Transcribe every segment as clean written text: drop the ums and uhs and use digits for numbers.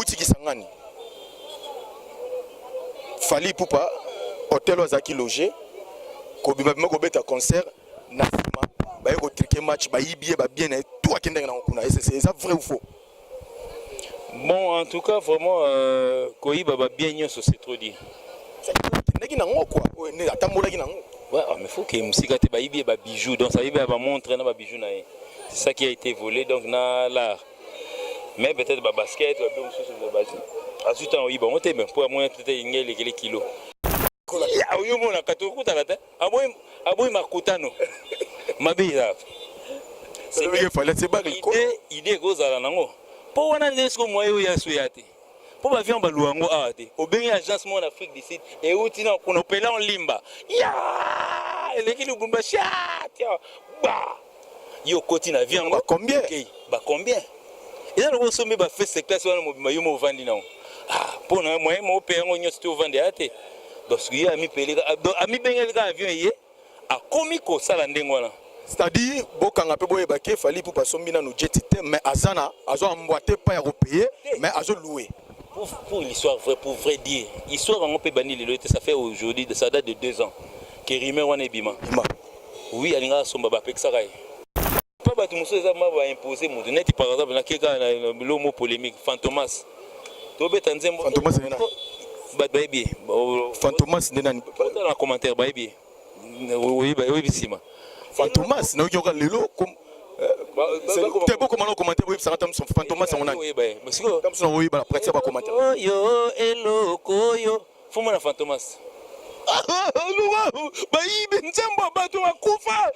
Euti Kisangani. Fally Ipupa hotel oyo azalaki loge kobima bima kobeta concert na nsima baye kotrike match, bayibi ye babien na ye tout, akendaki nango kuna. Eza vrai ou faux? Bon, en tout cas, vraiment, koyiba babien nyonso, c'est trop dit. Akendaki nango quoi, oyo nde atambolaki nango. Ouais, ah, mais faut que mosika te, bayibi ye babijoux, donc ça yibi ya bamontre na babijoux na ye. C'est ça qui a été volé, donc na l'art. Mais peut-être babasket, babilo mosusu azwi ntango oyiba yango te, mais mpo amona peut-être elingi elekele kilo. Oyo omonaka tokutana te, aboyi makutano mabe eza. Idée ekozala nango mpo wana nde siko moye oyo aso ya te, mpo baavion baluwa yango awa te. Obengi agence moko na Afrique du Sud, euti na kuna, opela olimba ya eleki Lubumbashi tia ba yo okoti na avion yango. Combien? Bacombien eza loko osombi bafirst classe wana mobima, yo mo ovandi nango mpo na moyen mo ope yango nyonso te, ovandi aya te. Donc soki ye amipeleka, amibengeli kaka avion, ye akomi kosala ndenge wana. C'est-à-dire bokanga mpe boyeba ke Fally Ipupa asombi nano jet te, mais aza na azo emboîte pas ya kopaye, mais azolouer. Pour l'histoire vraie, pour vrai dire, histoire yango mpe bandi lelo te. Ça fait aujourd'hui, ça date de 2 ans ke rumeur wana ebima. Bima. Oui, alingaka asomba, bapekisaka ye. Mpo bato mosusu eza ma baimpose motu neti par exemple nakeka na lomo polémique Fantomas, tobeta nzembo. Fantomas nde nani? Bato bayebi ye. Fantomas nde nani? Otala na commentaire, bayebi ye, oyebi nsima. Fantomas nayoki yoka lelo te. Bokoma na commentaire, boyebisaka ta mosu Fantomas yango nani. Oyeba ye sikoyo. Ta mosu na oyeba na pratique ya bacommentaire. Oyo eloko oyo foma na Fantomas, bayibi nzembo ya bato bakufa.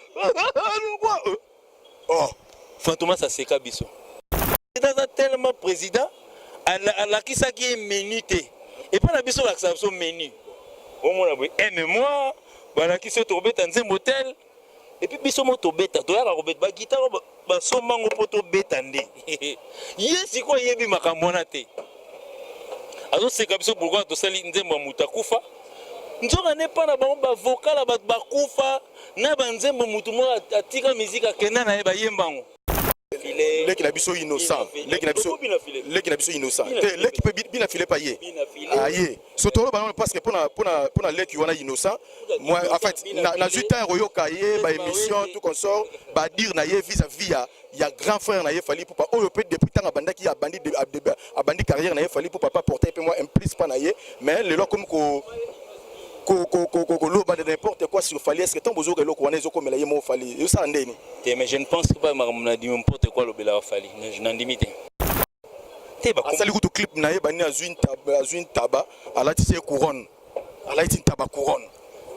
Oh. Fantomas aseka biso, aza tellement président, alakisaki ye menu te. Epai na biso olakisaka biso menu, omona boye un mois balakisi yo tokobeta nzembo tel, et puis biso mo tobeta, toyaka kobeta baguitare, basombango mpo tobeta nde. Ye sikoyo ayebi makambo wana te, azoseka biso. Pourquoi tosali nzembo ya moto akufa? Nzoka nde mpa na bango bavocal ya bato bakufa na banzembo, motu moko atika miziki, akenda na ye, bayembango. Leki na biso Innocent, leki na biso, leki na biso Innocent te, leki mpe bina file pa ye aye. So toloba nano parce que mpona leki wana Innocent, moi en fait nazwi temps ya koyoka ye baémission tout consort, badire na ye vis-à-vis ya grand frère na ye Fally Ipupa, oyo mpe depuis ntango abandaki abandi carrière na ye, Fally Ipupa porte mpe mwa implice mpa na ye. Mais lelo akomi ko koloba de n'importe quoi sur Fally. Est ce que ntango bozoyoka eloko wana ezokomela ye moko Fally, ezosala ndeni? Te, mais je ne pense pas makambo na n'importe quoi alobelaka Fally, nandimi te te. Asali kutu clip na ye bani, azwi ntaba, alatisi ye couronne, alatisi ntaba couronne.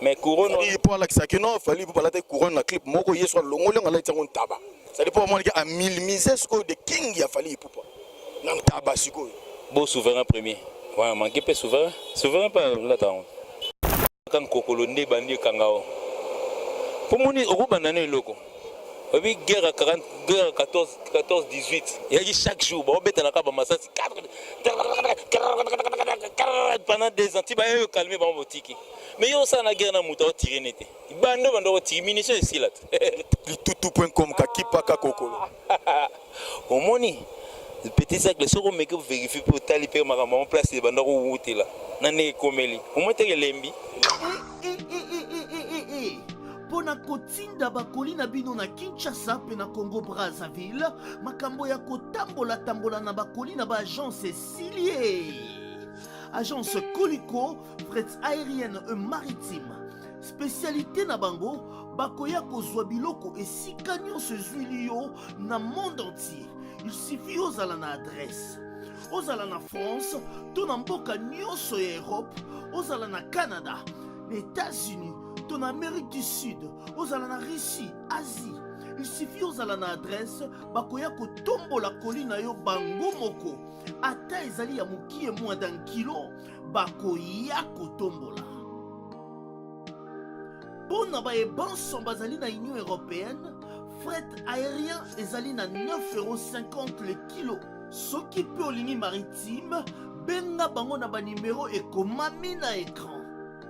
Mais couronne mpo alakisaki non, Fally mpo alataki couronne na clip moko, ye so alongoli yango, alatisi yango ntaba. C'est-à-dire mpo amonaki aminimise sikoyo the king ya Fally Ipupa na ntaba sikoyo. Bo souverain premier wana manke mpe souverain, souverain mpe alata yango kaka nkokolo nde ebandi ekanga o mpo moni okobanda na eloko oyebi guerre ya 40, guerre ya 14, 14 18 eyaki chaque jour baobetanaka bamasasi pendant 2 ans ti baye calme bango botiki. Mais yo osala na guerre na moto aotire ne te, bando bando otiki munition esila te. Litutu.com kakipaka kokolo. Omoni petit cercle, soki omeki overifie mpe otali mpe makambo yango place ebanda kowutela na ndenge ekomeli, omoi teke elembi. Mpo na kotinda bakoli na bino na Kinshasa mpe na Congo Brazzaville, makambo ya kotambola-tambola na bakoli na baagence esili ye. Agence Koliko Fret aérienne et maritime, spécialité na bango, bakoya kozwa biloko esika nyonso ezwili yo na monde entier. Il suffit ozala na adresse, ozala na France to na mboka nyonso ya Europe, ozala na Canada, na États-Unis to na Amérique du Sud, ozala na Russie, Asie, il suffit ozala na adresse, bakoya kotombola koli na yo bango moko. Ata ezali ya mokie, moins d'un kilo, bakoya kotombola. Mpo na bayebanso bazali na Union européenne, fret aérien ezali na 9,50 € le kilo. Soki mpe olingi maritime, benga bango na banimero ekomami na écran.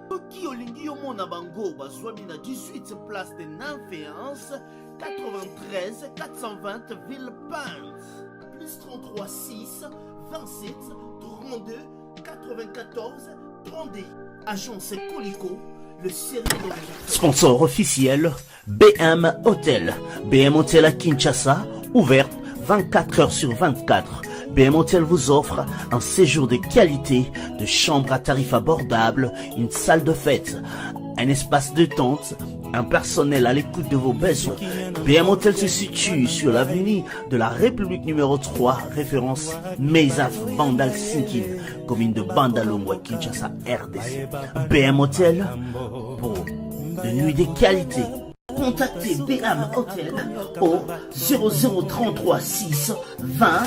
Soki olingi yomona bango, bazwami na 18 place de Nymphéens, 93 420 Villepinte, +33 6 27. 32 94 32. Agence Colico, le sérieux dans les Sponsor officiel BM Hotel. BM Hotel à Kinshasa, ouverte 24 heures sur 24. BM Hotel vous offre un séjour de qualité, de chambres à tarif abordable, une salle de fête, un espace de tente, un personnel à l'écoute de vos besoins. BM Hotel se situe sur l'avenue de la République numéro 3, référence Meisaf Bandal Sinkin, commune de Bandalungwa, Kinshasa, RDC. BM Hotel pour de nuits de qualité. Contactez BM Hotel au 0033 6 20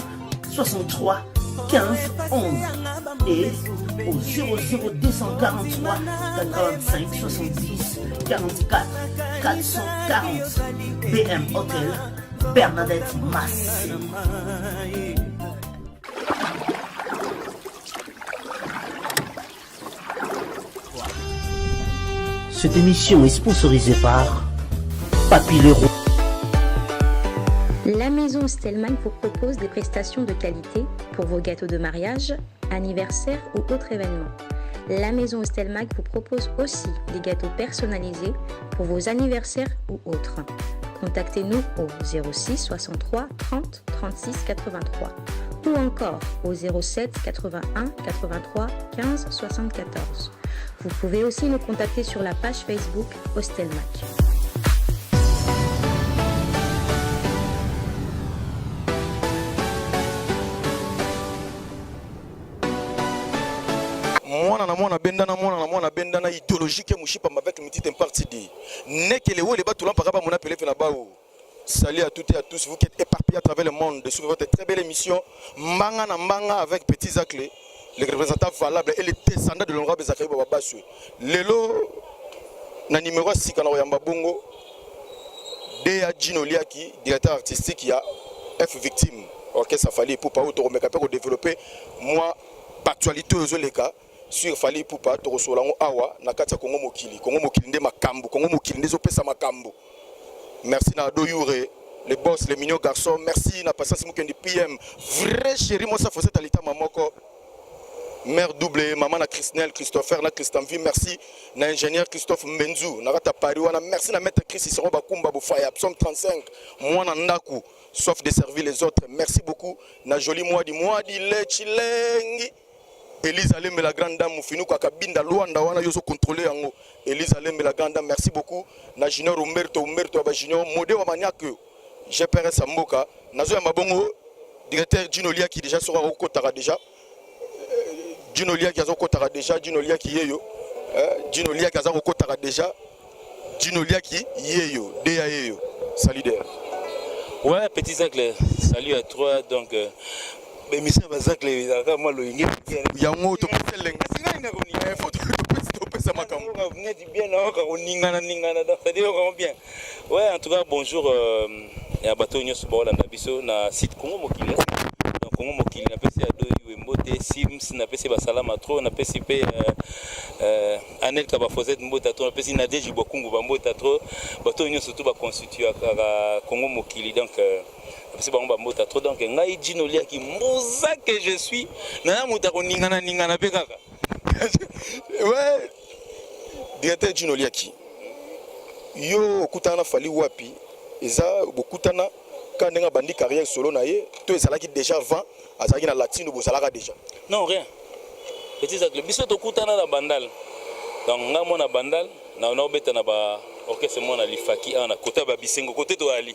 63 15 11 et au 00243 85 70 44 440. BM Hotel, Bernadette Massé. Cette émission est sponsorisée par Papy Leroy. La maison Stellman vous propose des prestations de qualité pour vos gâteaux de mariage, anniversaire ou autres événements. La maison Stelmag vous propose aussi des gâteaux personnalisés pour vos anniversaires ou autres. Contactez-nous au 06 63 30 36 83 ou encore au 07 81 83 15 74. Vous pouvez aussi nous contacter sur la page Facebook Hostelmac. Mwana na mwana bendana, mwana na mwana bendana, idéologique mushipa avec une petite partie di nekele wele batula mpaka ba mona pelefe na bao. Salut à toutes et à tous, vous qui êtes éparpillés à travers le monde, de suivre votre très belle émission Mbanga na Mbanga avec Petit Zacle, le représentant valable et le descendant de l'honorable Zachary Bababaswe. Lelo na numéro sika na oyamba bongo DA Gino Liaki, directeur artistique ya F Victime, orchestre Fally Ipupa, oyo tokomeka mpe kodévelopper mwa actualité oyo ezoleka sur Fally Ipupa. Tokosola yango awa na kati ya Kongo Mokili. Kongo Mokili nde makambo, Kongo Mokili nde ezopesa makambo. Merci na Ado Yure, le boss, le mignon garçon. Merci na Patience Mukendi PM, vrai chéri Mosa Fosset Alitama moko. Mère double, maman na Christnel, Christopher na Christian V. Merci na ingénieur Christophe Mbenzu, na kata Paris wana. Merci na maître Chris Isero Bakumba Bofaya, Psaume 35, mwana ndaku, soif de servir les autres. Merci beaucoup na Joli Mwadi, Mwadi Lechilengi. Elise Alembe la grande dame, Mufinuko Akabinda Luanda wana yozo contrôler yango. Elise Alembe la grande dame, merci beaucoup na Junior Umberto, Umberto ba Junior Modé wa Maniak GPRS Mboka. Nazo ya mabongo directeur Gino Liaki déjà sera okotaka déjà. Gino Liaki azokotaka déjà, Gino Liaki yeyo. Gino Liaki azokotaka déjà. Gino Liaki yeyo, DA yeyo. Salut der. Ouais, Petit Zacle, salut à toi. Donc, émission Bazacle ezalaka mwa loyenge. Yango topesa elengi. Faut topesa makambo. Neti bien nayoka koningana ningana, donc c'est-à-dire vraiment bien. Ouais, en tout cas bonjour ya bato nyonso baolanda biso na site Congo Mokili. Donc Congo Mokili, napesi Ado Mbote, Sims, napesi basalama trop, napesi mpe Anel Kabafozet mbota trop, napesi Nadeji Bokungu bambota trop, bato nyonso tu baconstituaka Congo Mokili. Donc napesi bango bambota trop. Donc ngai Gino Liaki Mbuza que je suis, naya moto akoningana ningana mpe kaka. Ouais, directeur Gino Liaki, yo okutana na Fally wapi? Eza bokutana ka ndenge abandi carrière solo na ye to ezalaki déjà avant, azalaki na latino, bozalaka déjà? Non, rien, Petit Zacle. Biso tokutana na Bandal. Donc nga mwana Bandal, na naobeta na ba orchestre mwana Lifaki awa na kota ba Bisengo, kote toyali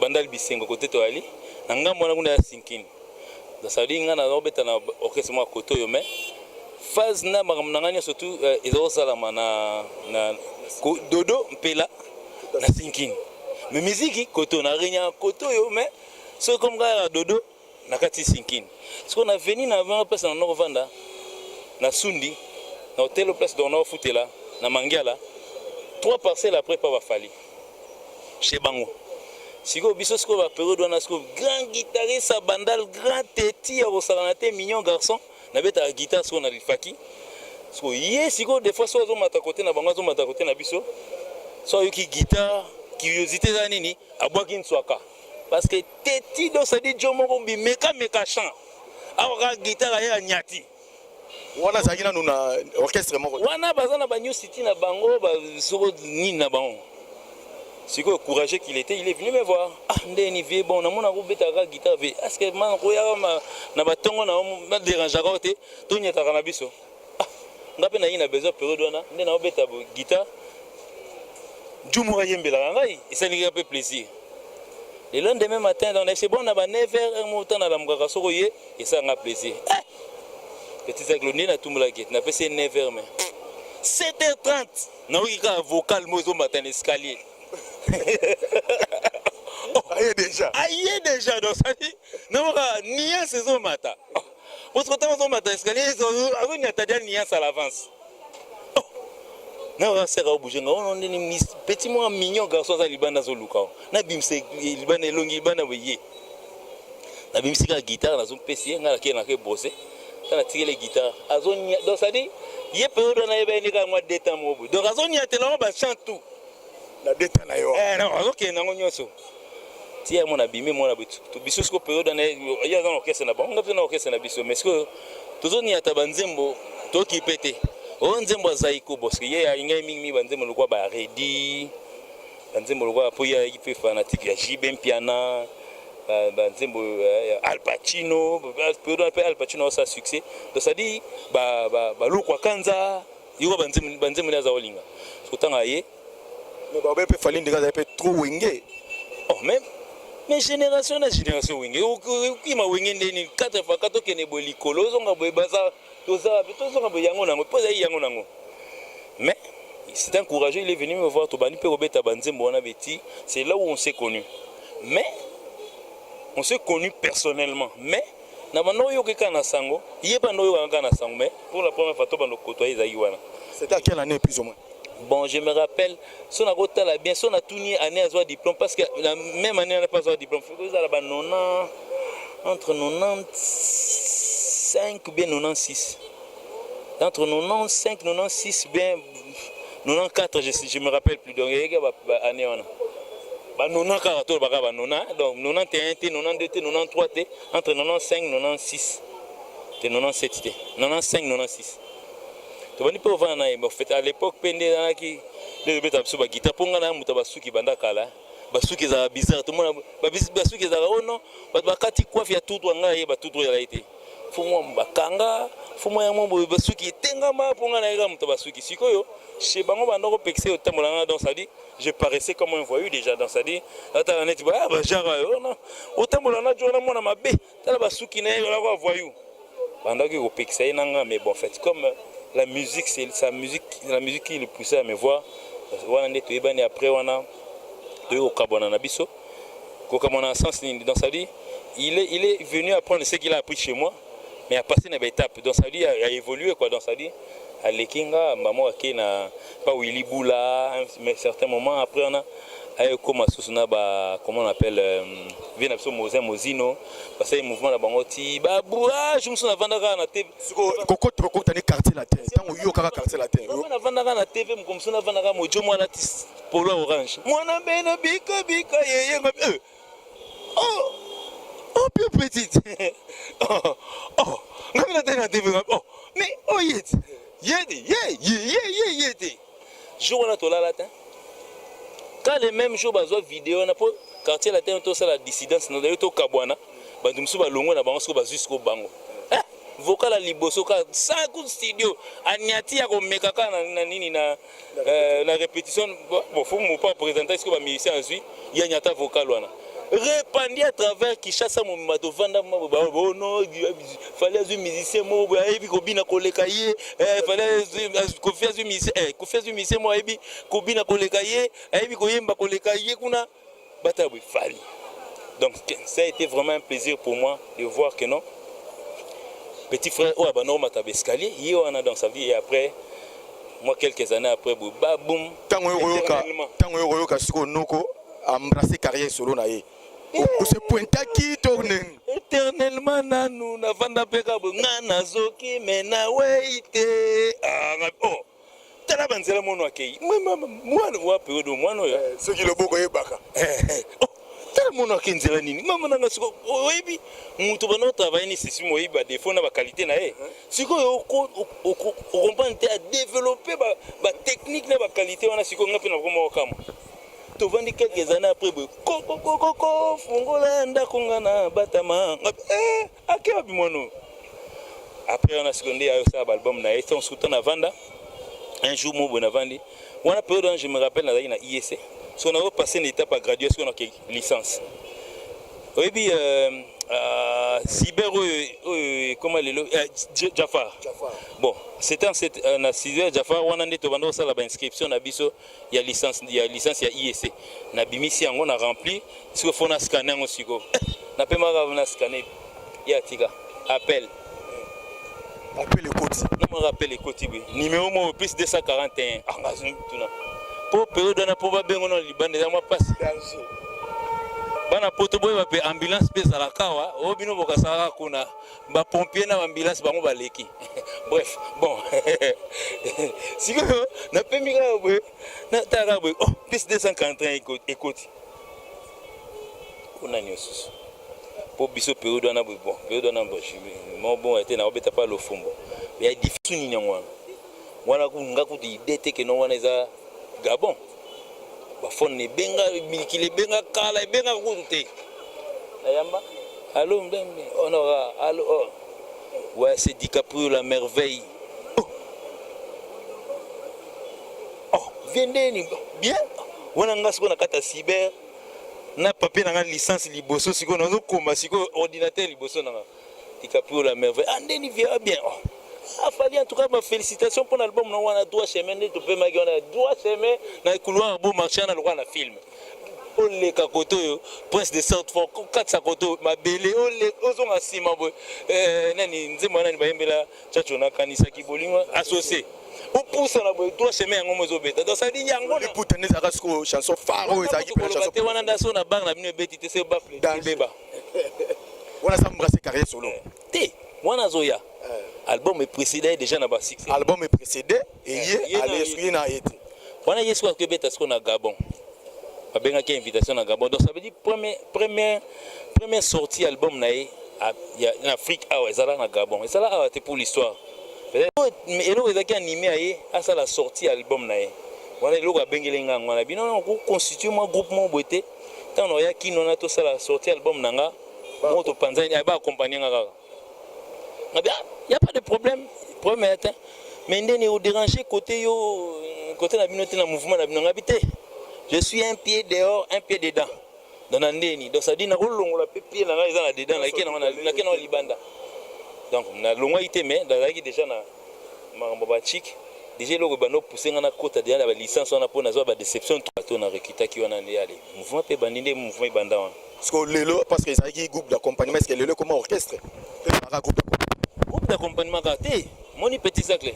Bandal Bisengo, kote toyali na nga mwana kuna ya Sinkini. Ça veut dire nga naobeta na orchestre mwa kote oyo, mais phase na makambo na nga nyonso tu eza kosalama na Dodo Mpela na Sinkini, mais miziki kote oyo na renya kote oyo, mais soki comme kaka Dodo na kati Sinkini. Sikoyo na veni na vanga place na noko vanda na Sundi na hotel place donc naofutela na Mangiala, trois parcelles après pa bafali chez bango. Sikoyo biso sikoyo bapériode wana, sikoyo grand guitariste ya Bandal, grand teti ya kosakana te, mignon garçon, nabetaka guitare sikoyo na Lifaki. Sikoyo ye sikoyo des fois so azomata kote na bango, azomata kote na biso, so ayoki guitare, curiosité eza nini, abwaki nswaka parce que teti. Donc c'est-à-dire jo moko bimekameka champ. Awa kaka guitare aye anyati. Wana azalaki nanu na orchestre moko. Wana baza na ba New City na bango, ba soko nini na bango. Sikoyo courageux qu'il était, il est venu me voir. Ah ndeni vieux bon namona kobeta kaka guitare vieux. Est-ce que man koyaka na batongo na na dérangeaka te, tonyataka na biso. Ah nga mpe nayi na besoin période wana nde naobeta guitare. Djumu ayembelaka ngai, esalaki mpe plaisir. Le lendemain matin, donc c'est bon na ba 9h, moko ntango nalamukaka soko ye esalanga plaisir. Eh! Petit Zaglo nde natumbolaki ete napesi ye 9h mais 7h30 nayoki kaka vocal moko ezomata na escalier. Aye déjà. Aye déjà, donc ça dit nayoka nuance ezomata. Parce que ntango azomata escalier azoniata dia nuance à l'avance. Nayoka seka obouge nga ono ndeni petit moko mignon garçon aza libanda azoluka o nabimisa libanda elongi libanda boye ye nabimisi kaka guitare nazopesi ye ngai nakei nake brose ta natikeli guitare azonia. Donc ça dit ye période wana yeba ye nde kaka mwa deux temps moko boye, donc azoniatela yango bachant tout. Na deta na yo. Eh, non, azokende yango nyonso ti ya mwana abimi mwana boye biso siko période wana ye aza na orchestre na bango, nga mpe na orchestre na biso, mais sikoyo tozoniata banzembo tokipe te. Oyo nzembo ya Zaiko, parce que ye alingai mingimingi banzembo lokwa ba Redi, banzembo lokwa po ye ayaki mpe fanatique ya JB Mpiana, banzembo ya Al Pacino. Période wana mpe Al Pacino aosala succès, donc c'est à dire balukwa kanza yoko banzembo nde aza kolinga kotanga ye. Mais babe mpe Fally ndenge azali mpe trop Wenge. Oh, mais génération na génération Wenge, okima Wenge ndeni 4 fois 4, okende boye likolo, ozonga boye, baza toza wapi, tozonga boye, yango nango mpo ezali yango nango. Mais c'est un courageux, il est venu me voir, tobandi mpe kobeta banzembo wana beti. C'est là où on s'est connu, mais on s'est connu personnellement, mais na banda oyoki kaka na sango, ye banda oyokaka kaka na sango, mais pour la première fois tobanda kotoya ezalaki wana. C'était à quelle année plus ou moins? Bon, je me rappelle, so nakotala bien, so natuni année azwa diplôme, parce que la même année wana mpe azwa diplôme, ezala ba 90, entre 95 ou bien 96, entre 95, 96 bien 94, je me rappelle plus. Donc eyaki ba année wana ba 90 kaka, tolobaka ba 90, donc 91 te, 92 te, 93 te, entre 95, 96 te, 97 te, 95, 96 tobandi mpe ovanda na ye. En fait, à l'époque mpe nde ezalaki nde tobeta biso baguitare, mpo ngai na moto ya basuki banda kala, basuki ezalaka bizarre, tomona basuki ezalaka oh non, bato bakati coiffe ya tutu, ngai ayeba tutu ezalaki te, fo mwa bakanga, fo mwa yango boye, basuki etengama, mpo ngai nayeka moto basuki. Sikoyo chez bango banda kopekisa otambola nga, donc ça dit je paraissais comme un voyou déjà. Donc ça dit atala neti ba bagenre oyo non, otambola na jo wana mwana mabe, tala basuki na ye olako voyou, bandaki kopekisa ye na nga. Mais bon, en fait, comme la musique, c'est sa musique, la musique qui le poussait à me voir, wana nde toyebani. Après wana toyei kokabwana na biso. Kokabwana na sens nini? Donc ça dit il est venu apprendre ce qu'il a appris chez moi, mais a passé na baétape, donc ça veut dire a évolué quoi. Donc ça dit aleki nga mbamo ake na pa Willy Bula, mais certain moment après wana ayekoma susu na ba, comment on appelle, vie na biso Mozin Mozino, basali mouvement na bango ti babua jour mosusu navandaka na TV. Kokota kokota ni Quartier Latin, ntango yo kaka Quartier Latin. Navandaka na TV, moko mosusu navandaka mojo mwana ti polo orange mwana beno bika bika yeye oh oh plus petite oh oh ngai na te na TV oh mais oh ye te ye te ye ye ye ye ye te jour wana tolala te. Quand le même jour bazwa video wana mpo Quartier Latin tosala dissidence na yo, tokabwana, bato mosusu balongwe na bango, sikoyo bazwi sikoyo bango vocal ya liboso kaka sans coup studio aniati ya komeka kaka na nini na répétition. Bon, faut mopa présenter sikoyo bamusicien azwi ya nyata vocal wana répandu à travers Kinshasa mobimba. Tovanda ono Fally azwi musicien moko boye ayebi kobina koleka ye, Fally Koffi azwi musicien, Koffi azwi musicien moko ayebi kobina koleka ye, ayebi koyemba koleka ye kuna batala boye Fally. Donc ça a été vraiment un plaisir pour moi de voir que non, petit frère oyo abanda komata baescalier ye wana. Donc ça veut dire, et après moi, quelques années après boye baboum. Ntango oyo koyoka sikoyo noko embrasser carrière solo na ye, ose pointaki to ndenge? Éternellement nanu navanda mpe kaka boye, nga nazoki me nawei te. Oh tala banzela mono akei mwana wa periode mwana oyo. Soki loboko oyebaka. Oh. Tala mona ake nzela nini mama nanga siko oyebi mutu banda otravaille ni sesime oyebi ba défaut na ba qualité na ye sikoyo okomprendre te adeveloppe ba technique na ba qualité wana sikoyo nga mpe nakoma okamwa tovandi quelques années après boye kokokokoko fungola ndako nga na batama nga eh, ake wapi mwana oyo après wana sikoyo nde ayosala baalbum na ye ntango suta navanda un jour mo boye navandi wana période wana je me rappelle nazalaki na IEC sikoyo nazo passe na étape ya graduat sikoyo nake licence oyebi euh, euh, cyber oyo oyo ekoma lelo euh, Jafar bon c'était en cette euh, na cyber Jafar wana nde tobanda kosala ba inscription na biso ya licence ya licence ya IEC nabimisi yango na rempli sikoyo fo na scanne yango sikoyo napemaka na scanne ye atika appel appel ekoti namaka appel ekoti boye numero moko plus 241 anga tuna mpo periode wana mpo babengo na libanda eza mwa mpasi bana poto boyeba mpe ambulance mpe ezalaka awa oyo bino bokasalaka kuna ba pompier na ambulance bango baleki bref bon sikoyo napemi kaka boye natala kaka boye oh plus 241 ekoti kuna niosusu mpo biso periode wana boye bon periode wana mo bon ete nakobeta pa lofombo ya difisu nini yango wana wana nga kutu ide te keno wana eza gabon bafone ebenga mikili ebenga kala ebenga kutu te nayamba allo mbembe honora allo oh. Ouais, c'est DiCaprio la merveille. Oh, oh viens bien. Wana nga sikoyo na kati ya cyber na papier na nga licence liboso sikoyo nazokoma sikoyo ordinateur liboso na nga. DiCaprio la merveille. Ah ndeni via bien. Oh. Ah, Fally en tout cas ma félicitation pour l'album na wana droit chemin nde topemaki wana droit chemin na couloir beau marché na lokola na film. Oleka kote oyo prince de South Fork okatisa kote oyo mabele ozonga nsima boye eh, nani nzembo nani bayembela chacho nakanisaki bolingo associé opusana boye droit chemin yango mo ezobeta donc ça dit yango liputa nde ezalaka sikoyo chanson phare oyo ezalaki mpe chanson te wana nda so na bar na bino ebeti te se bafle ebeba wana sa embrasse carrière solo te wana azoya eh. album eprécédé ye déjà na ba succès album eprécédé eye alesuye na ye te wana ye sikoyo akobeta sikoyo na gabon babengaki invitation na gabon donc ça veut dire premier, première, première sortie album na ye na afrique awa ezala na gabon ezala awa te pour l'histoire eloko ezalaki anime ya ye asala sortie album na ye wana eloko abengeli nga yango wana bino koconstitue mwa groupe moko boye te ntango naoya kino wana tosala sortie album na nga moko topanzani ba accompagne nga kaka ngabi ah, y a pas de problème problème ya te mais ndeni odérange côté yo côté na bino te na mouvement na bino ngabi te je suis un pied dehors un pied dedans donc na ndeni donc ça dit nakolongola mpe pied na ngai eza na dedans nake nango libanda donc nalongwaki te mais nazalaki déjà na makambo bachike déjà eloko ebanda opousse ngai nakota deja na balicence wana mpo nazwa badeception to na recrutaki wana nde ale mouvement mpe ebandi nde mouvement ebanda wana. Parce que lelo parce que ezalaki groupe d'accompagnement est ce que lelo ekoma orchestre ezalaka groupe groupe d'accompagnement kaka te moni petit sacle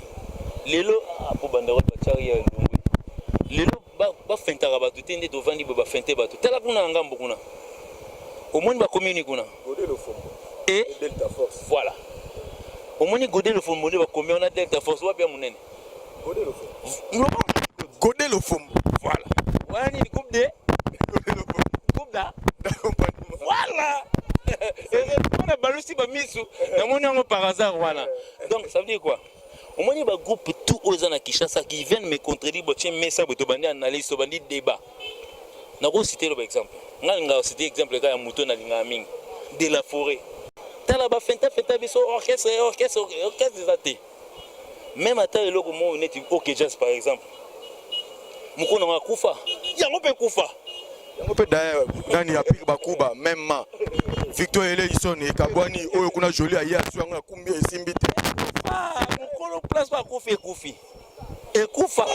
lelo ah, po bandeko batiaki ya ndongwe lelo bafentaka bato te nde tovandi boye bafente bato tala kuna na ngambo kuna omoni bakomi nini kuna e Delta Force voilà omoni Gode Lofombo nde bakomi wana Delta Force wapi ya monene Gode Lofombo voilà wana nini groupe de groupe da voilà wana balusi bamisu namoni yango par hasard wana donc ça veut dire quoi omoni bagroupe tout oyo eza na kinshasa qui viennent me contredire botie mesa boye tobandi analyse tobandi débat nakosite loba exemple ngai nalingaka cite exemple kaka ya moto nalingaka mingi de la forêt tala bafentafenta biso orchestre orchestre orchestre eza te meme ata eloko moko neti ok jazz par exemple mokolo nango akufa yango mpe kufa yango mpe d'ailleurs nani ya pire bakuba même ma victor eleison ekabwani oyo kuna joli aye aswi yango na kumbi esimbi te mokolo place bakufi ekufi ekufa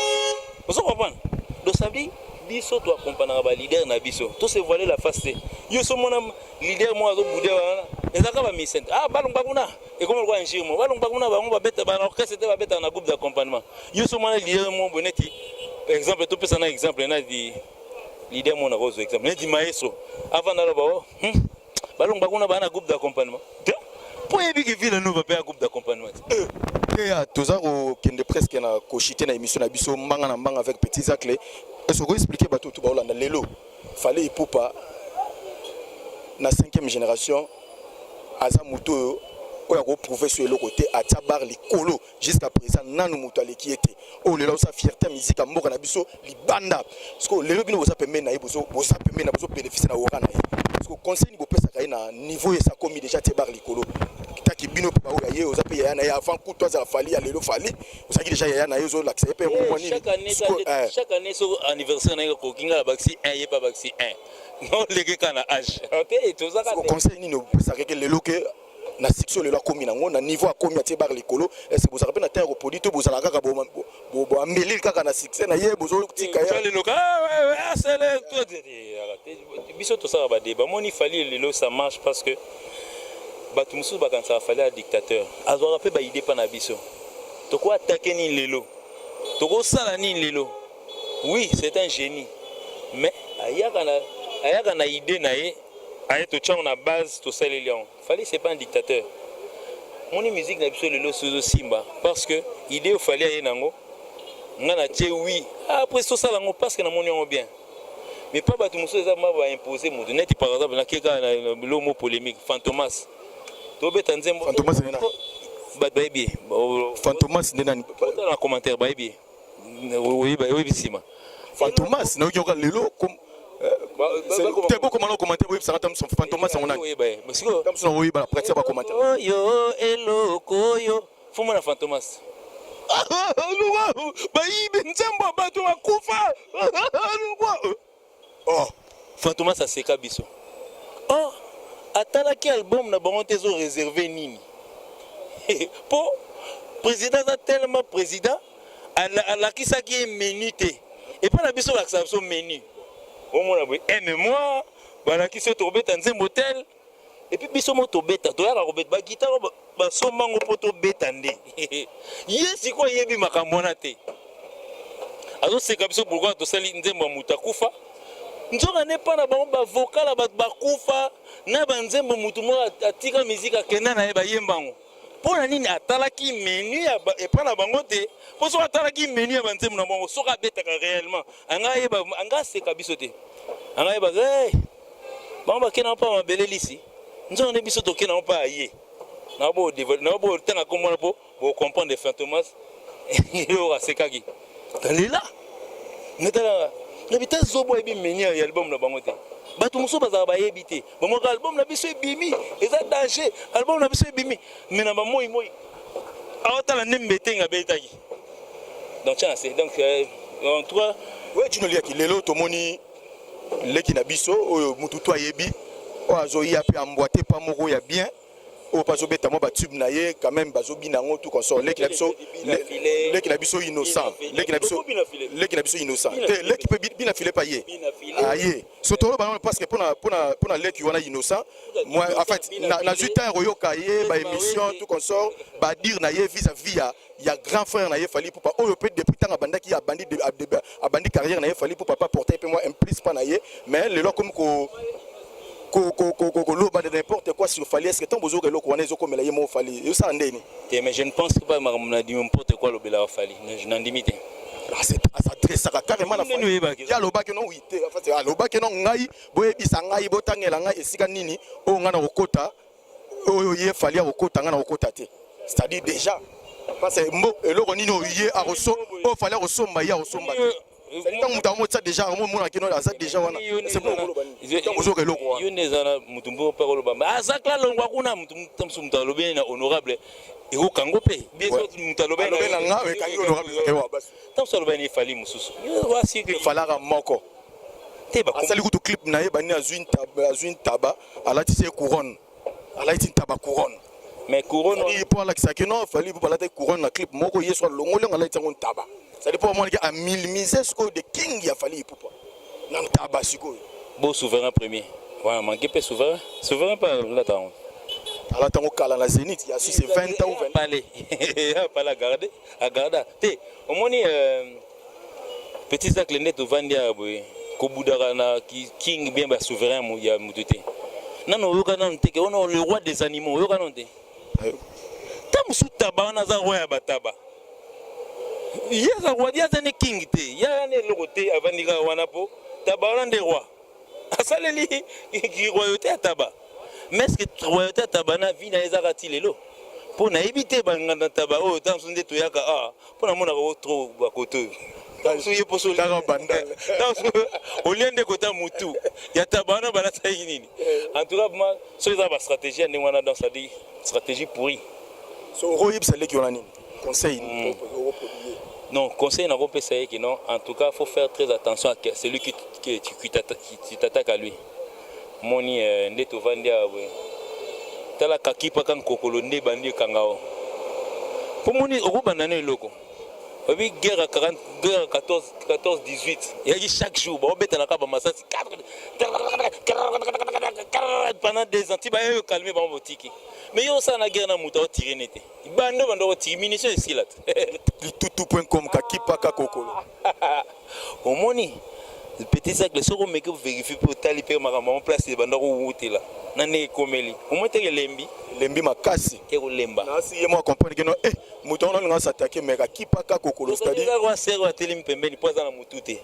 ozo comprendre donc ça veut dire biso toaccompagnaka baleader na biso to se voiler la face te yo so mona leader moko azobude wana ezalaka bamisente ah balongba kuna ekoma lokola injure moko balongba kuna bango babeta bana orchestre te babetaka na groupe d'accompagnement yo so mona leader moko boye neti exemple topesa na exemple neti leader moko nakozwa exemple neti maestro avant naloba o hmm, balongba kuna baa na groupe d'accompagnement te mpo oyebi ke ville nova mpe ya groupe d'accompagnement te Teya, toza kokende presque na koshite na émission na biso mbanga na mbanga avec petit zacle est-ce que expliquer bato to baolanda lelo Fally Ipupa Na cinquième génération, aza moto oyo oyo akoprouve so eloko te. Atia bar likolo jusqu'à présent, nanu moto aleki ye te. Oyo lelo aosa fierté ya musique ya mboka na biso libanda. Parce que lelo bino boza pembeni na ye, boza pembeni na, bozobénéficie na aura na ye. Parce que conseil nini bopesaka ye na niveau esi akomi déjà, tie bar likolo? Taki bino mpe baoyo ya ye, oza mpe yaya na ye avant kutu azala Fally ya lelo. Fally, ozalaki déjà yaya na ye, ozolakisa ye mpe mwa nini? Chaque année, chaque année so anniversaire na ye koki, nga na bakisi 1, ye pa bakisi 1, noleke kaka na age te, tozaka. Conseil nini opesaka ke lelo ke na succès lelo akomi nango, na niveau akomi, atie bar likolo? Ese bozalaka mpe na terre kopodi to bozalaka kaka boambelile kaka na succès na ye, bozotika ye? Lelo biso tosalaka badeba. Moni Fally lelo, ça marche parce que bato mosusu bakanisaka Fally ya dictateur. Azwaka mpe baide mpa na biso. Tokoatake nini lelo, tokosala nini lelo? Oui, c'est un génie, mais ayaka na idée na ye, aye totiango na base, tosaleli yango. Fally, c'est pas un dictateur. Moni musique na biso lelo so ezosimba parce que idée oyo Fally aye nango, nga na tie oui. Après tosala yango parce que namoni yango bien. Mais pas bato mosusu eza ma baimpose moto. Neti par exemple nake kaka na lomo polémique, Fantomas, tobeta nzembo. Fantomas nde nani? Bato bayebi ye. Fantomas nde nani? Otala na commentaire, bayebi ye, oyebi nsima. Fantomas nayoki yoka lelo te. Bokoma na commentaire, boyebisaka ta mosu Fantomas yango nani. Oyeba ye sikoyo. Ta mosu na oyeba na pratique ya bacommentaire. Oyo eloko oyo fomona na Fantomas, bayibi nzembo ya bato bakufa. Oh. Fantomas aseka biso. Or atalaki album na bango te, ezo réserve nini mpo président aza tellement président, alakisaki ye menu te. Epai na biso balakisaka biso menu, omona boye un mois balakisi yo tokobeta nzembo tel, et puis biso mo tobeta, toyaka kobeta baguitare, basombango mpo tobeta nde. Ye sikoyo ayebi makambo wana te, azoseka biso. Pourquoi tosali nzembo ya moto akufa? Nzoka nde mpa na bango bavocal ya bato bakufa na banzembo, motu moko atika miziki, akenda na ye, bayembango. Mpo na nini atalaki menu ya epa na bango te? Mpo soki atalaki menu ya banzembo na bango, soki abetaka réellement, anga ayeba, anga aseka biso te, anga ayeba hey, bango bakenda mpa mabele lisi. Nzoka nde biso tokenda mpa aye na botanga komona mpo bocomprendre. Fantomas oyo asekaki lela natalaka nabi te, zobo ayebi menu ya album na bango te. Bato mosusu bazalaka bayebi te bango kaka album na biso ebimi, eza danger, album na biso ebimi, mais na bamoi moi aotala nde mbetenge abetaki. Donc tia na se. Donc en tout cas. We Tino Liaki, lelo tomoni leki na biso oyo mutu to ayebi, oyo azoya mpe ambwate pa moko ya bien, oyo mpe azobeta mwa batube na ye quand même, bazobina yango tout consort. Leki na biso, leki na biso Innocent, leki na biso Innocent te, leki mpe bina file pa ye aye. So toloba nano parce que mpona leki wana Innocent, moi en fait nazwi temps ya koyoka ye baémission tout consort, badire na ye vis-à-vis ya grand frère na ye Fally Ipupa, oyo mpe depuis ntango abandaki, abandi carrière na ye, Fally Ipupa pa porter mpe mwa implice mpa na ye. Mais lelo akomi ko koloba de n'importe quoi sur Fally. Est-ce que ntango bozoyoka eloko wana ezokomela ye moko Fally, ezosala ndeni? Te, mais je ne pense pas makambo na n'importe quoi alobelaka Fally. Nandimi te. Asadressaka carrément na Nini oyebaki? Ye alobaki no oui te. En fait, alobaki no ngai, boyebisa ngai, botangela ngai esika nini oyo ngai na kokota, oyo ye Fally akokota, ngai na kokota te. C'est-à-dire déjà, parce que mbo eloko nini oyo ye akoso, oyo Fally akosomba, ye akosomba te. C'est-à-dire ntango moto amotia déjà, amomonaki no aza déjà wana. C'est bon, okoloba nini ntango ozoyoka eloko wana? Yo nde eza na motu mpo mpe koloba azakla longwa kuna. Motu mosusu, moto alobi na honorable, ekokango mpe bien. Moto alobi alobi na nga, ekangi honorable ewa basi. Ntango mosusu alobi na Efally mosusu, wasi. Falaka moko. Te. Asali kutu clip na ye bani, azwi ntaba, azwi ntaba, alatisi ye couronne, alatisi ntaba couronne. Mais couronne. Fally mpo alakisaki no Fally mpo alataki couronne na clip moko. Ye so alongoli yango, alatisi yango ntaba. C'est-à-dire mpo amonaki aminimise sikoyo de king ya Fally Ipupa na ntaba sikoyo. Bo souverain premier wana manke mpe souverain, souverain mpe alata yango. Alata yango kala na Zénith ya si c'est 20 ans ou 20. Pale pale agarde, agarda te. Omoni petit zacle nde tovandi awa boye, kobudaka na king bien basouverain ya motu te. Nano oyoka nano te ke ono le roi des animaux? Oyoka nano te? Ta mosusu taba wana aza roi ya bataba. Ye aza roi, ye aza ne king te, ye aya ne eloko te, avandi kaka wana mpo taba wana nde roi. Asaleli royauté ya taba. Mais est-ce que royauté ya taba na vie na ye ezaka ti lelo? Mpo nayebi te banganda taba oyo ntango mosusu nde toyaka awa mpo namonaka o trop bakoto oyo. Ntango mosusu ye mposo Kaka bandal. ntango mosusu olie nde kota mutu ya taba wana balataki nini. En tout cas, ma soki eza ba stratégie ya ndenge wana, donc ça dit stratégie pourrie. So okoyebisa leki wana nini? Conseil? Non, conseil nakopesa ye que non, en tout cas, faut faire très attention à celui qui t'attaque à lui. Moni nde tovandi awa boye, tala kakipaka nkokolo nde ebandi ekanga o mpo moni okobanda na eloko oyebi guerre ya 40, guerre ya 14, 14 18 eyaki chaque jour baobetanaka bamasasi pendant 2 ans ti baye calme bango botiki. Mais yo osala na guerre na moto aotire ne te, bando bando otire munition esila te. Litutu.com, kakipaka kokolo. Omoni petit cercle, soki omeki ovérifie mpe otali mpe makambo yango, place ebanda kowutela na ndenge ekomeli, omoi teke elembi. Elembi makasi. Te kolemba. Nasi ye mo comprendre que non, moto wana alinga s'attaquer, mais kakipaka kokolo, c'est-à-dire Eza sere oyo atelemi pembeni mpo aza na motu te,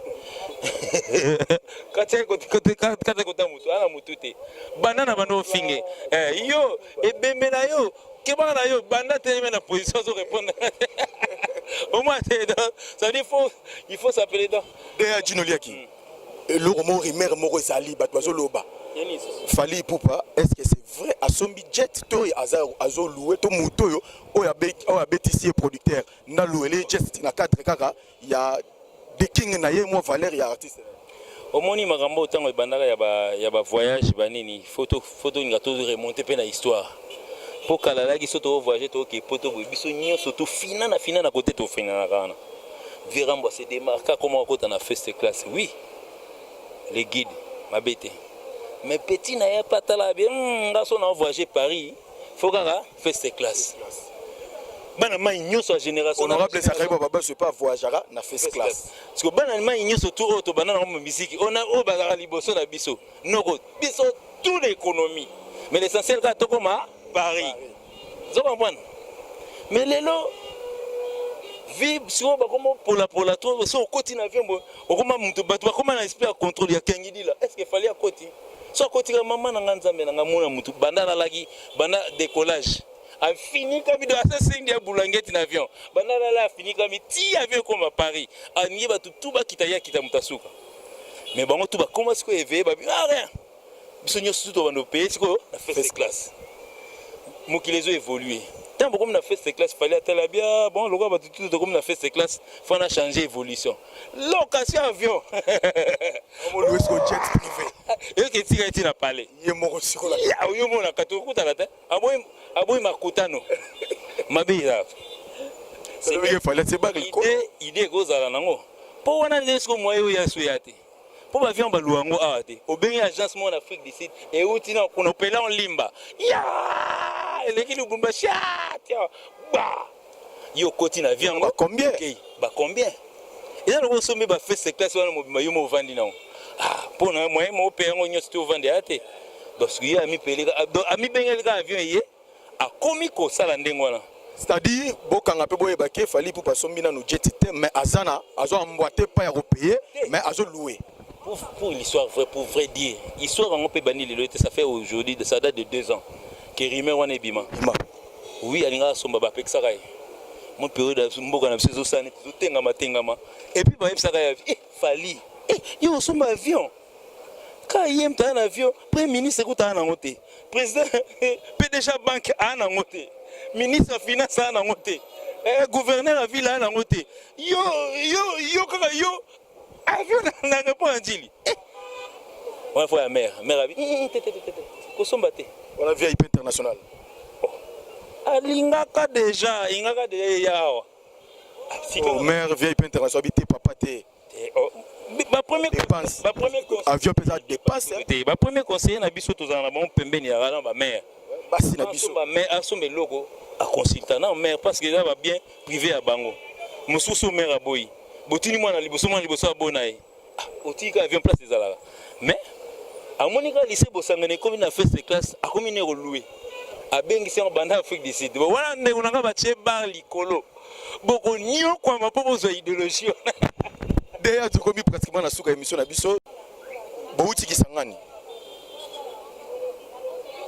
kati kota motu aza na motu te. Banda na banda ofinge yo ebembe na yo, kebaka na yo, banda telemi na position azorépondre au moins te. Ça veut dire il faut s'appeler dans Deya Djino Liaki, eloko moko, rumeur moko ezali, bato bazoloba Fally Ipupa, est ce que c'est vrai asombi jet to aza azolouer, to moto oyo oyo abetisi ye producteur nda louele jet na cadre kaka ya the king na ye, mwa valeur ya artiste? Omoni makambo ntango ebandaka ya bavoyage banini, faut tolinga toremonte mpe na histoire, mpo kala alaki so tovoyage, toke po toboye biso nyonso tofina na fina na kote tofinanaka wana. Verambo se démarqua, akoma kokota na first class. Oui, le guide mabe te, mais petit na ye mpe atala bien, nga so na voyage Paris, faut kaka first class. Bana mai nyonso ya génération Honorable Zakari Baba so pe avoyageaka na first class. Parce que bana mai nyonso tu oyo tobanda nango misiki oyo bazalaka liboso na biso, noko biso tout l'économie, mais l'essentiel kaka tokoma Paris, ozo comprendre. Mais lelo vie sikoyo bakoma polapola to so okoti na avion boye, okoma moto, bato bakoma na esprit ya contrôle ya kengidila. Est ce que Fally akoti? So akotika mama na nga, Nzambe na nga, mona motu banda alalaki, banda décollage afinikami do asesengi ya bulangeti na avion, banda alala afinikami ti avion ekoma Paris. Alingi bato tu bakita, ye akita moto asuka, mais bango tu bakoma sikoyo éveillé, babi ah rien, biso nyonso tu tobanda opeye sikoyo na first class. Mokili ezo évolue. Ntango bokomi na first class, Fally atala bia bon, lokola bato tu tokomi na first class, faut na changer évolution, location avion. Louis jet privé. Eyoki etika eti na palais. Ye moko sikola. Yo monaka tokutana te, aboyi makutano mabe eza. Idée ekozala nango mpo wana nde siko moye oyo yaso ya te, mpo baavion baluwa yango awa te. Obengi agence moko na Afrique du Sud, euti na kuna, opela olimba ya eleki Lubumbashi tia ba yo okoti na avion yango. Combien? Bacombien eza lokola osombi ba first class wana mobimba, yo mo ovandi nango mpo na moyen mo ope yango nyonso te, ovandi aya te. Donc ye amipeleka, amibengeli kaka avion, ye akomi kosala ndenge wana. C'est-à-dire bokanga mpe boyeba ke Fally Ipupa asombi nano jet te, mais aza na azo emboîte pa ya kopaye, mais azolouer. Pour l'histoire vraie, pour vrai dire, histoire yango mpe bandi lelo te. Ça fait aujourd'hui, ça date de 2 ans ke rumeur wana ebima. Oui, alingaka asomba, bapekisaka ye. Mo période mboka na biso ezosala neti ezotengama tengama, et puis bayebisaka ye eh, Fally eh, yo osomba avion ka ye moto aya na avion, premier ministre ekuta aya nango te, président PDG banque aya nango te, ministre ya finance aya nango te, gouverneur ya ville aya nango te, yo yo yo kaka yo avion na aéroport ya Njili wana. Fo ya mare mare abi te te te te, kosomba te. Wana VIP international. Alingaka déjà, alingaka déjà eya awa. Oh, mare VIP international abi te, papa te. Bapremier Dépense. Avion mpe eza dépense. Te, bapremier conseiller na biso tozala na bango pembeni ya na bamare. Basi na biso. Bamare asomba eloko, aconsulta na mare, parce que eza babien privé ya bango. Mosusu mare aboyi, botini mwana liboso, mwana liboso aboyi na ye, otika avion place ezalaka. Mais amoni kaka lycée Bosangani ekomi na first class, akomi ne kolouer, abengisi yango banda Afrique du Sud wana. Ndeko na nga, batie bar likolo, bokonyokwama mpo bozwa idéologie wana. Deya tokomi pratiquement na suka émission na biso. Bouti Kisangani,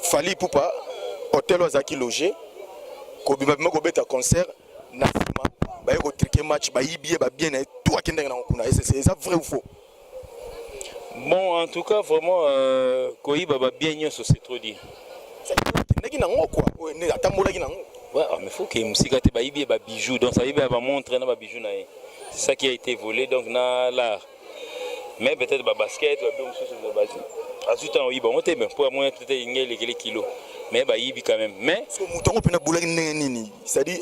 Fally Ipupa, hôtel oyo azalaki logé, kobima bima kobeta concert, na nsima baye kotruquer match, bayibi ye babien na ye tout, akendaki nango kuna. Eza vrai ou faux? Bon, en tout cas, vraiment, koyiba babien nyonso, c'est trop dire. Akendaki nango quoi, oyo nde atambolaki nango. Ouais, ah, mais faut que mosika te, bayibi ye babijoux, donc ça yibi ya bamontre na babijoux na ye, c'est ça qui a été volé. Donc na l'art, mais peut-être babasket, babilo mosusu azwi ntango oyiba yango te, mais mpo amona peut-être inge elekele kilo, mais bayibi quand même, mais Parce que moto yango mpena abulaki ndenge nini? C'est-à-dire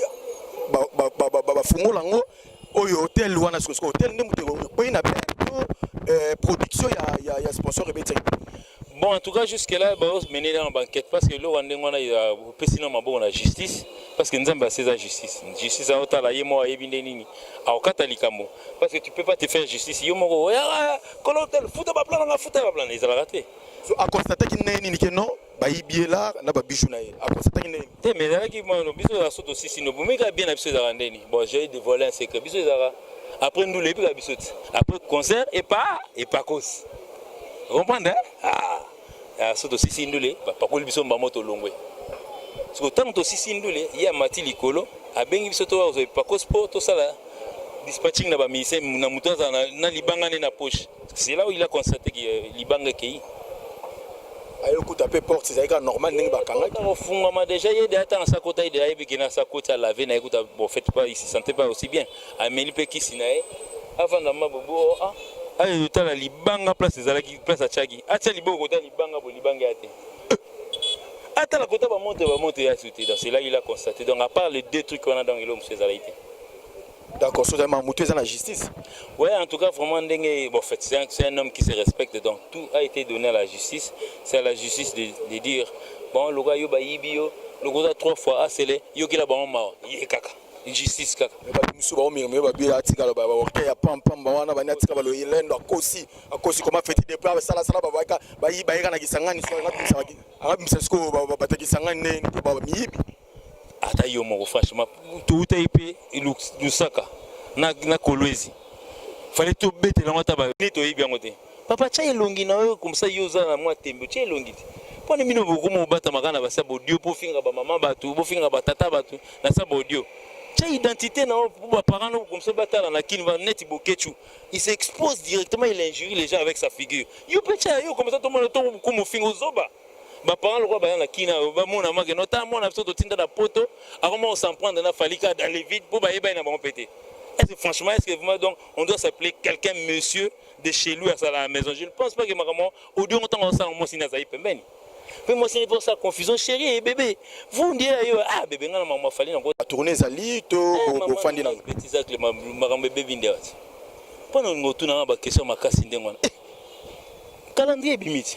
bafungola yango oyo hôtel wana, sikoyo hôtel nde moto ekwei na be to production ya sponsor ebetiaki? Bon, en tout cas, jusque là baomene na baenquête, parce que eloko ya ndenge wana opesi na maboko na justice, parce que Nzambe aseza justice. Justice aotala ye moko, ayebi nde nini akokata likambo, parce que tu peux pas te faire justice yo moko. Oyaka kolo hôtel, futa baplan nanga, futa baplan, ezalaka te. So aconstataki ndenge nini ke non, bayibi ye l'art na babijoux na ye? Aconstataki ndenge nini? Te, mais ezalaki mano biso ezalaka so tosisi no bomeka bien na biso, ezalaka ndeni. Bon, j'ai dévoilé un secret: biso ezalaka après ndula ebika biso ti après concert epa epakosi, comprendre, hein? Ah, so tosisi ndule, bapakoli biso mbamo, tolongwe. Siko ntango tosisi ndule, ye amati likolo, abengi biso to kozwa epakosi mpo tosala dispatching na bamusicien, na moto azala na libanga nde na poche. C'est là où il a constaté que libanga ekei. Ayokuta mpe porte ezalaki kaka normal ndenge bakangaki? Kofungwama déjà, ye de ata na sakota, ye de ayebi ke na sakoti alave na ye kuta. Bon, fait pas, il se sentait pas aussi bien, ameli mpe kisi na ye, avanda ma bobo, ah, ayo tala libanga place ezalaki, place atiaki, atia liboko kota libanga bo, libanga ya te, atala kota bamontre, bamontre ya su te. Donc c'est là il a constaté. Donc à part les deux trucs wana, donc eloko mosusu ezalaki te. D'accord, so ozali motu eza na justice. Ouais, en tout cas, vraiment, ndenge, bon, en fait, c'est un homme qui se respecte, donc tout a été donné à la justice. C'est à la justice de dire, bon, le gars, yo, ba, yibi, yo, le gars, trois fois, asele, yo, ki la, ba, ma, ye, kaka. Justice, kaka. Me bato mosusu baomirmire, babi atikala baorke ya pampamba wana, bani atika baloyelendo, akosi, akosi koma feti depuis asalasala, babaka bayeka na Kisangani, so angabimisa sikoyo bato ya Kisangani nde miyibi. Ata yo moko, franchement, toutai mpe Lusaka na Kolwezi, fallait tobetela yango ata bani, toyebi yango te. Papa, tia elongi na yo comme ça, yo oza na mwa tembe, tia elongi te. Mpona bino bokoma obatamaka na basa bodio mpo ofinga bamama bato, bofinga batata bato na sa bodio. Tia identité na yo po baparent no comme ça batala na kini neti Bokechu. Il s'expose directement, il injurie les gens avec sa figure. Yo mpe tia yo comme ça, tomona tokoma ofinga ozoba. Baparent lokola baya na kina, bamona make no ta mwana biso totinda na poto, akoma s'en prendre na Fally kaka dans les vides mpo bayeba ye na bango mpe te. Est-ce que franchement, est-ce que vraiment, donc on doit s'appeler quelqu'un monsieur de chez lui asala à la maison? Je ne pense pas que makambo audio ntango osala, mwasi ni azali pembeni mpe mwasi ni mpo osala confusion, chéri et bébé, vous ndiela yo, ah bébé, nga na makambo afali nango. Tourne ezali to bofandi nango? Petit zacle, makambo ebebi nde wati mpo na olingo otunanga baquestion makasi ndenge wana. Calendrier ebimi ti,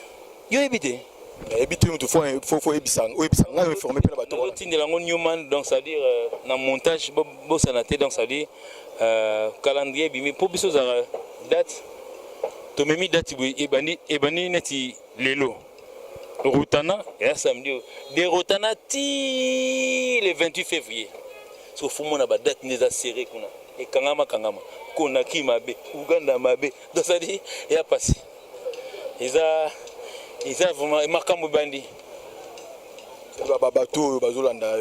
yo oyebi te? Nayebi te, mutu fo oyebisa ngai, oinforme mpe na bato wana. Otindela yango Newman, donc c'est à dire na montage bosana te. Donc c'est à dire calendrier ebimi mpo biso ozalaka date, tomemi date boye, ebandi, ebandi neti lelo Rotana eya samedi oyo, de Rotana ti le 28 février. Soki ofumona badate nde eza serré kuna, ekangama kangama, Konaki mabe, Uganda mabe, donc c'est à dire eya pasi, eza vraiment makambo ebandi. Bato oyo bazolanda,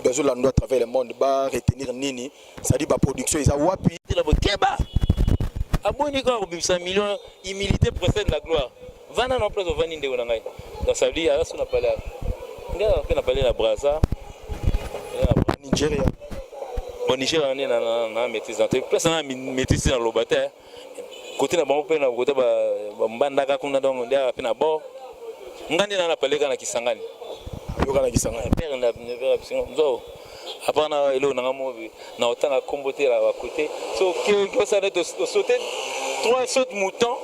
bazolanda à travers le monde, baretenir nini? C'est-à-dire baproduction eza wapi? Keba, aboni kaka kobimisa million. Humilité précède la gloire. Vanda na place ovandi, ndeko na ngai. Donc ça veut dire aza so na palais nde mpe na palais na Braza. Nigeria? Bon, Nigeria nde na maîtrise na te, place na maîtrise na loba te, côté na bango mpe na côté bambandaka kuna. Donc nde mpe na bord, nga nde na palais kaka na Kisangani. Yoka na Kisangani. Père na nzo apart na eloko nanga mo na otanga kombo te na bakote, so osala nde osote trois saute mouton.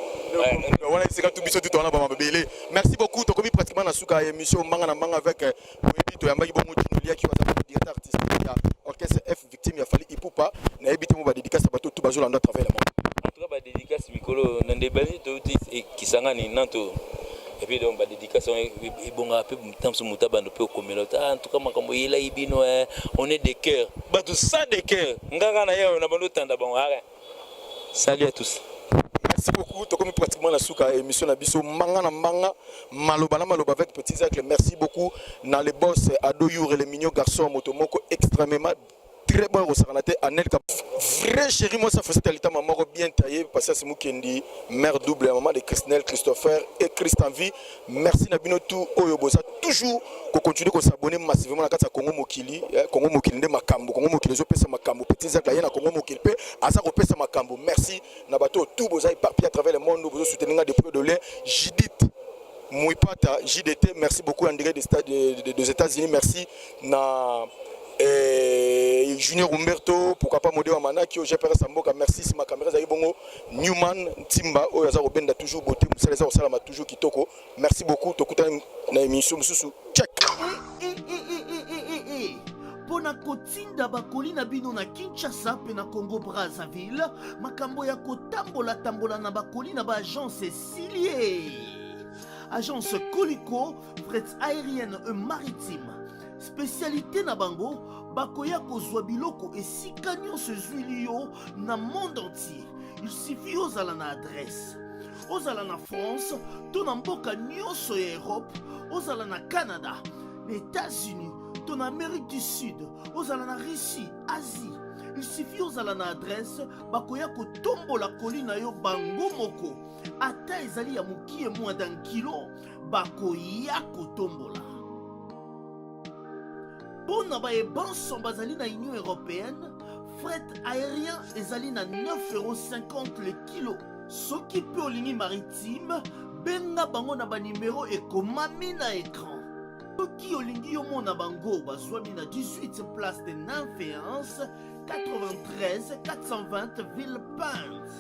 Wana esika tu biso tu towana bamabele. Merci beaucoup, tokomi pratiquement na suka ya émission Mbanga na Mbanga avec boyebi toyambaki bongo Dino Liaki, aza directeur artistique ya orchestre F Victime ya Fally Ipupa. Nayebi te mo badédicace ya bato tu bazolanda à travers le monde. En tout cas, badédicace mikolo na nde basi touti Kisangani nanto, et puis donc badédicace ebongaka mpe ntanso moto abanda mpe okomela. En tout cas, makambo eyelaki bino, on est de cœur, bato sans de cœur, ngaka na ye na bando otanda bango. Salut à tous. Merci beaucoup. Tokomi pratiquement na suka émission na biso manga na manga maloba na maloba avec petit Zacle. Merci beaucoup na le boss Ado Youre le mignon garçon moto moko extrêmement très bon kosakana te. Anel Ka vrai chéri, moi ça faisait litama moko bien taillé. Patience Mukendi, mère double, maman de Christelle, Christopher et Christian Vie. Merci na bino tout oyo boza toujours ko continuer ko s'abonner massivement na kati ya Congo Mokili. Congo Mokili nde makambo. Congo Mokili ezopesa makambo. Petit Zacle aye na Congo Mokili mpe aza kopesa makambo. Merci na bato tout boza éparpillé à travers le monde, bozo soutenir nga de près de loin. Judith Mouipata JDT, merci beaucoup. André des États-Unis, merci na Junior Humberto, pourquoi pas Modé Manaki, GPRS Mboka, merci. Si ma caméra ezali bongo Newman Timba oyo aza kobenda toujours beauté, mosala eza kosalama toujours kitoko. Merci beaucoup, tokutani na émission mosusu. Check. E, e, e, e, e, e, e. Mpo na kotinda bakoli na bino na Kinshasa mpe na Congo Brazzaville, makambo ya kotambola-tambola na bakoli na baagence esili ye. Agence Koliko fret aérienne et maritime, spécialité na bango, bakoya kozwa biloko esika nyonso ezwili yo na monde entier. Il suffit ozala na adresse, ozala na France to na mboka nyonso ya Europe, ozala na Canada, na États-Unis to na Amérique du Sud, ozala na Russie, Asie, il suffit ozala na adresse, bakoya kotombola koli na yo bango moko. Ata ezali ya mokie, moins d'un kilo, bakoya kotombola. Mpo na bayebanso bazali na Union européenne, fret aérien ezali na 9,50 € le kilo. Soki mpe olingi maritime, benga bango na banimero ekomami na écran. Soki olingi yomona bango, bazwami na 18 place de Nymphéens, 93 420 Villepinte,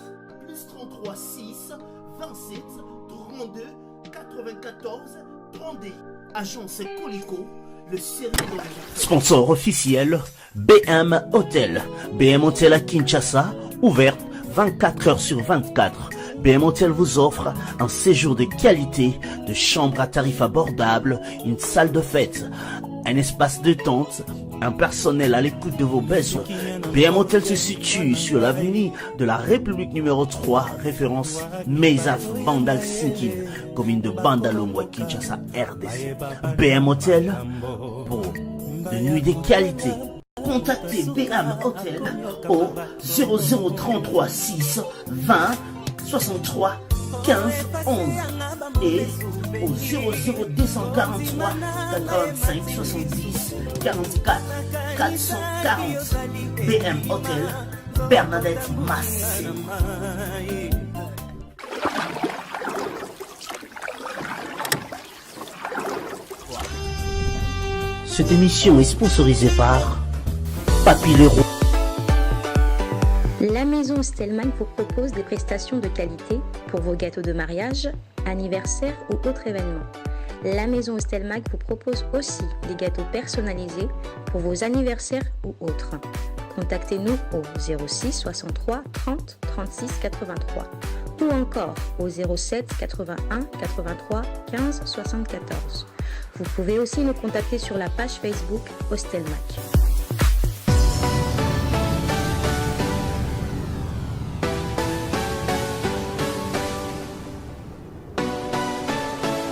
plus 33 6 27 32 94 32. Agence Colico, le sérieux dans les affaires. Sponsor officiel, BM Hotel. BM Hotel à Kinshasa, ouverte 24 heures sur 24. BM Hotel vous offre un séjour de qualité, de chambres à tarif abordable, une salle de fête, un espace de tente, un personnel à l'écoute de vos besoins. BM Hotel se situe sur l'avenue de la République numéro 3, référence Meisaf Bandal Sinkin, commune de Bandalungwa, Kinshasa, RDC. BM Hotel pour de nuits de qualité. Contactez BM Hotel au 0033 6 20 63 15 11 et au 00243 85 70 44 440. BM Hotel, Bernadette Massé. Cette émission est sponsorisée par Papy Leroy. La maison Stellman vous propose des prestations de qualité pour vos gâteaux de mariage, anniversaire ou autres événements. La maison Stelmag vous propose aussi des gâteaux personnalisés pour vos anniversaires ou autres. Contactez-nous au 06 63 30 36 83 ou encore au 07 81 83 15 74. Vous pouvez aussi nous contacter sur la page Facebook Hostelmac.